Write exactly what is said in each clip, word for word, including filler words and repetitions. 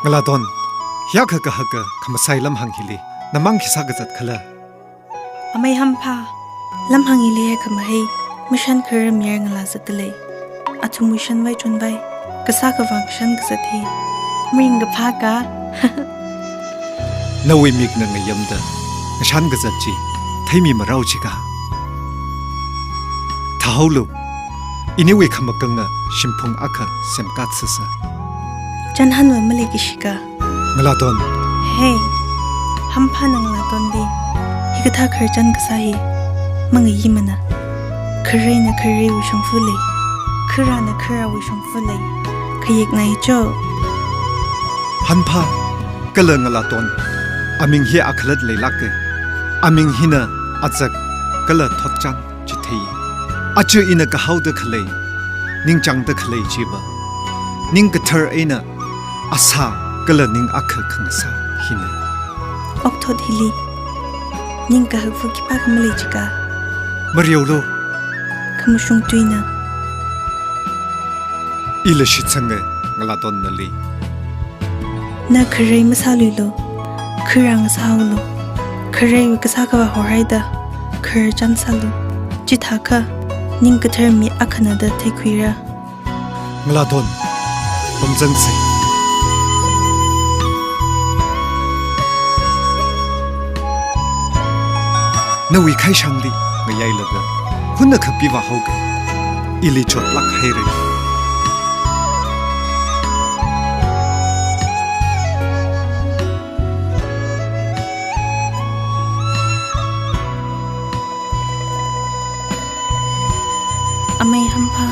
Ngalaton, hiyākha kahaka khamasai lamhāng hili namang khi sākazat khala? Amei Hampha, lamhāng hili hi khamahai, mashan kharar mayar ngalā zatda lei. Athumwui shanvai chonvai, kasā khavā ngashan kazat hi. Maringkaphā ka. Nawui mikna ngayamda ngashan kazat chi theimi marao chika. Thāhaolu, iniwui khamakanga shimphung akha semkā sāsa. Chānhānva maleiki shika. Ngalaton. Hey, Hamphana Ngalatonli hikathā khararchan kasā hi mangayimana. Khareina khareiwui shongfa lei, kharāna kharāwui shongfa lei. Khayek ngai cho. Hampha kala Ngalaton, aming hi akhalat leilāka. Aming hina azak kala thotchan chithei. Aja ina kahaoda khalei, ningchāngda khalei chiva, ning kathar eina asā kala ning akha khangasā hina. Okthot hili ning kahakva khipākha malei chika. Mariaolu. Khamashung tuina. Ila shitsanga Ngalaton nali. Na kharei masāluilu, kharā ngasāhaolu. Khareiwui kasā khavā horhaida khararchan sālu. Chithākha ning kathar mi akhana da theikhuira. Ngalaton, pamzangsa. Nawui khaishangli ngayailaga, hunna khapi vāhaoga, ili chotlāk haira. Amei Hampha,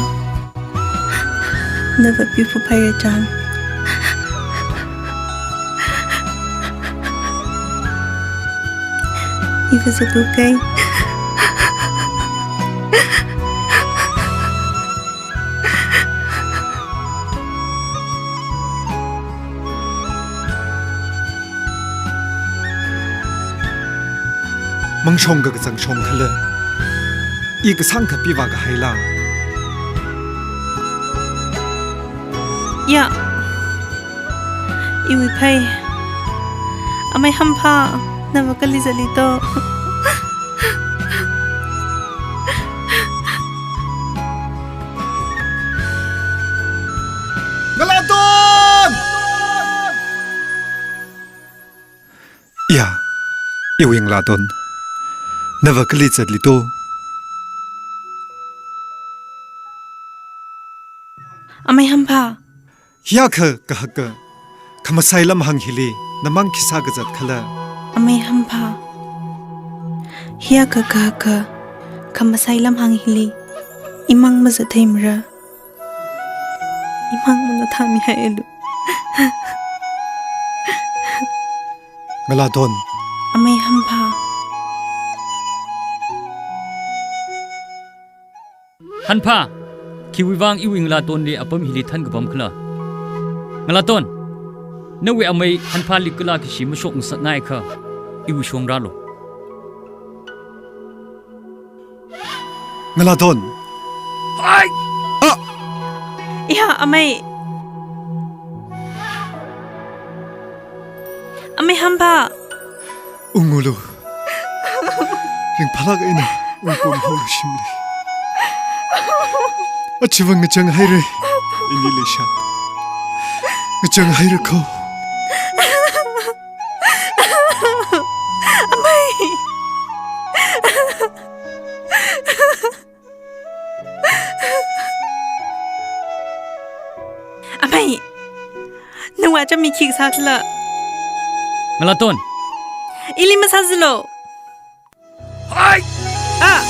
nava pipu phaira chang. Iva zalu kai. Mangshong ka kazang shong khala? I kasāng khapi vākahaila? Ya. Iwui phei. Amei Hampha, nava kali zatli to? Ngalaton! Ya, iwui Ngalaton. Nava kali zatli to? Amei Hampha. Hiyākha kahaka khamasai lamhāng hili namang khi sākazat khala? Amei Hampha. Hiyākha kahaka khamasai lamhāng hili imang mazat theimara. Imang manaothāmihaialu. Ngalaton. Amei Hampha. Hampha, khiwuivang iwui Ngalatonli apam hili thankapam khala? Ngalaton, nawui amei Hamphali kala kashi mashok ngasakngai kha, iwui shong rālu. Ngalaton. Hai! Ah! Iya, amei. Amei Hampha. Ungulu. Ringphālāk eina ungpamhaolu shimli. Achiva ngachang haira. Ini leishat. Ngachang haira kho. Amei. Amei. Nawui acham mi khikha sākhala? Ngalaton. Ili masāzilo. Hai! Ah!